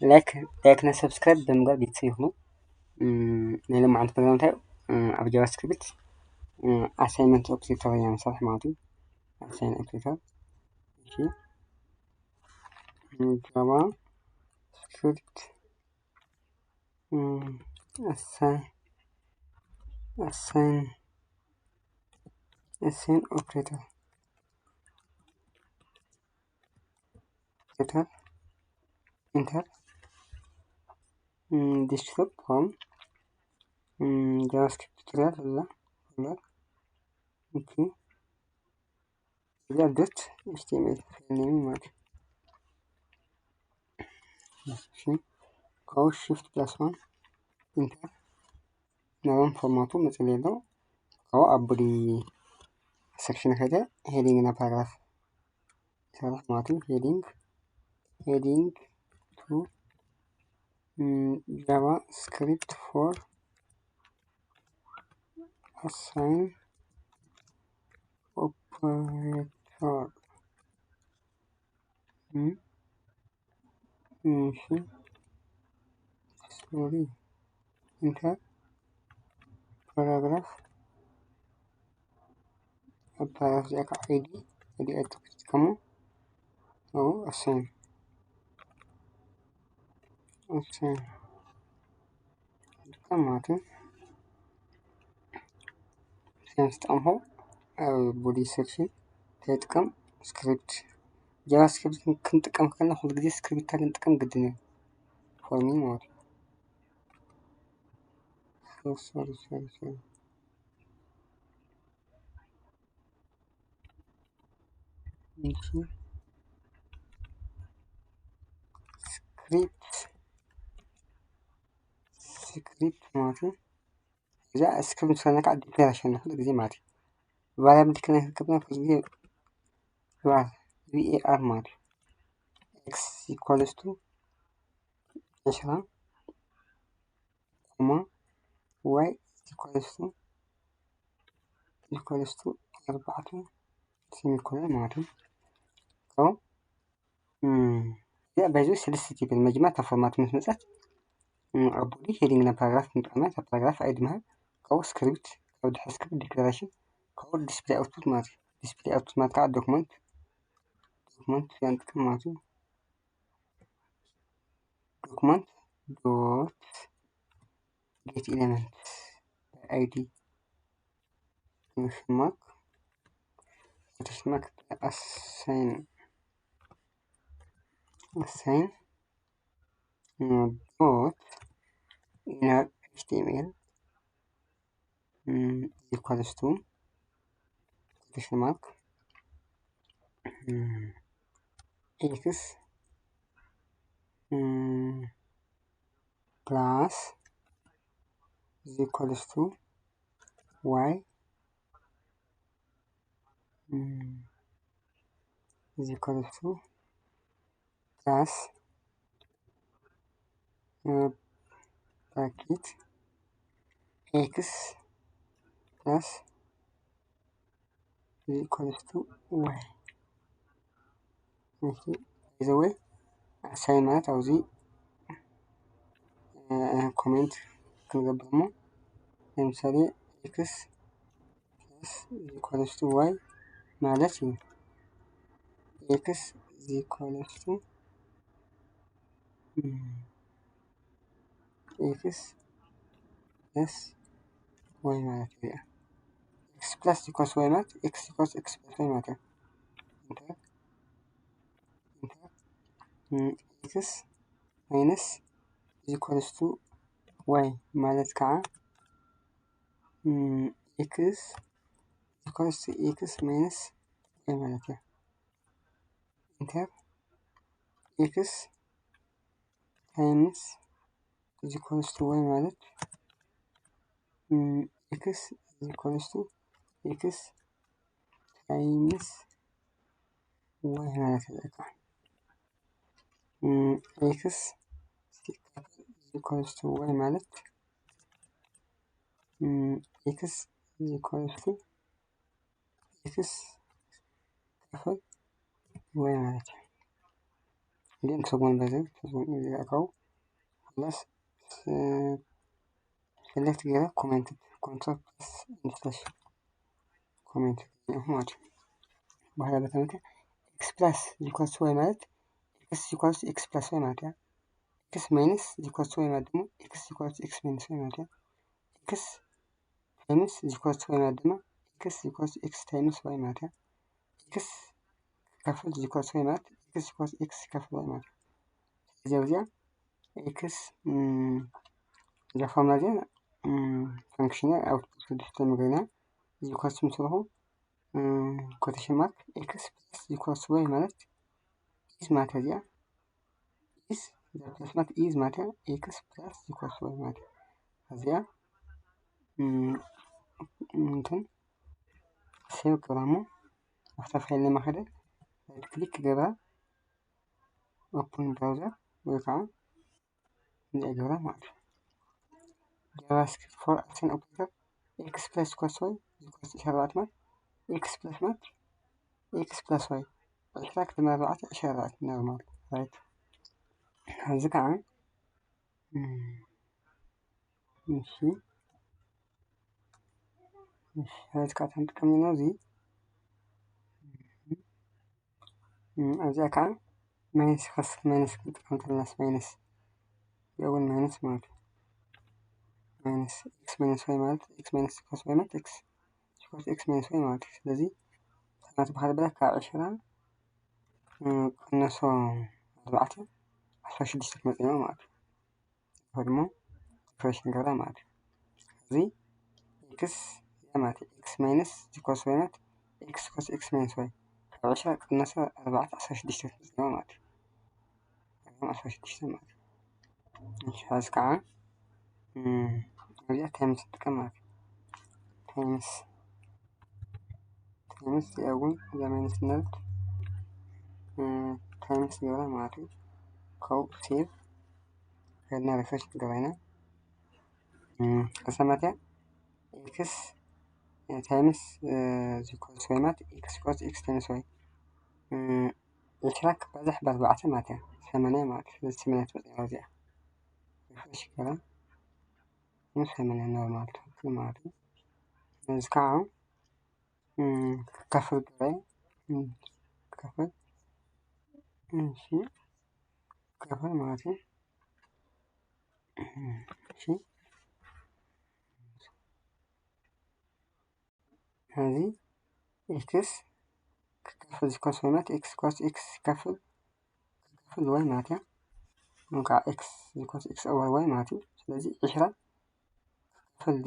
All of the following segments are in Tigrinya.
ላይክ ላይክ እና ሰብስክራይብ ብምግባር ቤተሰብ ይኹኑ። ናይ ሎማዓንቲ ፕሮግራም እንታይ እዩ? ኣብ ጃቫስክሪፕት ኣሳይመንት ኦፕሬተር ኢና ንሰርሕ ማለት እዩ። ኣሳይን ኦፕሬተር። እሺ፣ ጃቫ ስክሪፕት ኣሳይን ኣሳይን ኦፕሬተር enter enter desktop from JavaScript tutorial. እዛ እዛ dot html file name ማለት እዩ። ካብኡ shift plus one enter ናብም ፎርማቱ መፅእ ኣሎ። ካብኡ ኣብ body section ከደ heading እና paragraph ይሰርሕ ማለት እዩ። heading heading to JavaScript for assign operator. እሺ፣ sorry፣ enter paragraph። ኣብ paragraph እዚኣ ከዓ ID ID ኣትክትከሙ። ኦ ኣሳይን ኣሳይን ማለት እዩ። ዝጠቐምኹ ኣብ body section ተጥቀም ስክሪፕት። JavaScript ክንጥቀም ከለና ኩሉ ግዜ ስክሪፕት ክንጥቀም ግድን እዩ። ፎርሚ ማለት እዩ። ስክሪፕት ስክሪፕት ማለት እዩ። እዛ ስክሪፕት ምስለና ከዓ ዲክሌሬሽን ኩሉ ግዜ ማለት እዩ። ቫሪያብል ዲክሌሬሽን ክብና ኩሉ ግዜ var ማለት እዩ። X equals to ዕስራ ኮማ y equals to equals to ኣርባዕተ semicolon ማለት እዩ። እዚኣ ባይዘ ሰለስተ ቴብል መጅመርታ ፎርማት ምስ መፀት ኣብ body heading እና paragraph ንጥቀማ። እታ paragraph ID ምሃብ፣ ካብኡ ስክሪፕት፣ ካብኡ ድሕሪ ስክሪፕት ዲክለሬሽን፣ ካብኡ display output ማለት እዩ። display output ማለት ከዓ ዶክመንት ዶክመንት ንጥቀም ማለት እዩ። ዶክመንት dot get element ID question mark question mark assign assign dot inner html equals to question mark x plus equals to y equals to plus bracket x plus equals to y። By the way assign ማለት ኣብዚ comment ክንገብር እሞ ለምሳሌ x equals to y ማለት እዩ። x equals to x plus y ማለት እዩ። x plus equals y ማለት x equals x plus y ማለት እዩ። x minus equals to y ማለት ከዓ x equals to x minus y ማለት እዩ። enter x times equals to y ማለት x equals to x times y ማለት እዩ። x equals to y ማለት x equals to x ክፍል y ማለት እዩ። ግን ትርጉም በዚ ትርጉም ይረከቡ plus select ገይረ comment control plus slash comment ማለት እዩ። በኋላ በተመተ x plus equals y ማለት x equals x plus y ማለት እዩ። x minus equals y ማለት ደግሞ x equals x minus y ማለት እዩ። x times equals y ማለት ድማ x equals x times y ማለት እዩ። x ክካፈል equals y ማለት x equals x ይካፈል y ማለት እዩ። ስለዚ ኣብዚኣ x እዛ ፎርሙላ እዚኣ function output ስድስተ ምግሪና equals ምስ በልኹ quotation mark x plus equals y ማለት is ማለት እዚኣ is plus ማለት is ማለት x plus equals y ማለት እዚኣ እንትን save ገብራ እሞ ኣብታ ፋይል ለማኸደ right click ገብራ open browser ወይ ከዓ እንዲያ ገብራ ማለት እዩ። JavaScript for action operator x plus equals y equals ሸርባዕተ ማለት x plus ማለት x plus y ዕስራ ክድመር ኣርባዕተ ዕስራ ኣርባዕተ ነሩ ማለት right። እዚ ከዓ እሺ እሺ እዚ ከዓ ተንጥቀም ኢና እዚ እዚኣ ከዓ minus ከስ minus ክንጥቀም ተለናስ minus የውን minus ማለት እዩ። Minus x minus y ማለት x minus equals y ማለት x equals x minus y ማለት እዩ። ስለዚ ሰማት ባህል ብላ ካብ ዕሽራ ቅነሶ ኣርባዕተ ዓሰርተ ሽዱሽተ ክመፅእ ማለት እዩ። ወይ ድማ refresh ንገብራ ማለት እዩ። እዚ x ማለት እዩ። x minus equals y ማለት x equals x minus y ካብ ዕሽራ ቅነሶ ኣርባዕተ ዓሰርተ ሽዱሽተ ትመፅእ ማለት እዩ። ዓሰርተ ሽዱሽተ ማለት እዩ። እሺ ሕዚ ከዓ እዚኣ times ንጥቀም ማለት እዩ። Times times እዚኣ እውን እዛ minus ንነብድ times ንገብራ ማለት እዩ። ካብኡ save ከድና refresh ንገብራ ኢና። ከሰማትያ x times equals y ማለት x equals x times y ዕስራ ክባዛሕ ብኣርባዕተ ማለት እያ ሰማንያ ማለት እዩ። ስለዚ ሰማንያ ትመፅእ እያ እዚኣ refresh ገራ ሰማንያ normal ትኽክል ማለት እዩ። እዚ ከዓ ክካፈል ገራ ክካፈል እሺ ክካፈል ማለት እዩ። እሺ እዚ x ክካፈል equals y ማለት x equals x ክካፈል ክካፈል y ማለት እያ። እንኳዕ x equals x over y ማለት እዩ። ስለዚ ዕሽራ ክካፈል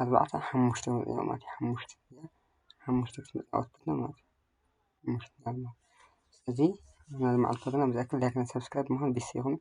ኣርባዕተ ሓሙሽተ ማለት እዩ። ሓሙሽተ ሓሙሽተ ክትመፅእ ኣውትፑትና ማለት እዩ። ሓሙሽተ ማለት ስለዚ ናዚ መዓልቲ ዘለና ብዝኣክል like እና subscribe ምዃን ቤተሰብ ይኹኑ።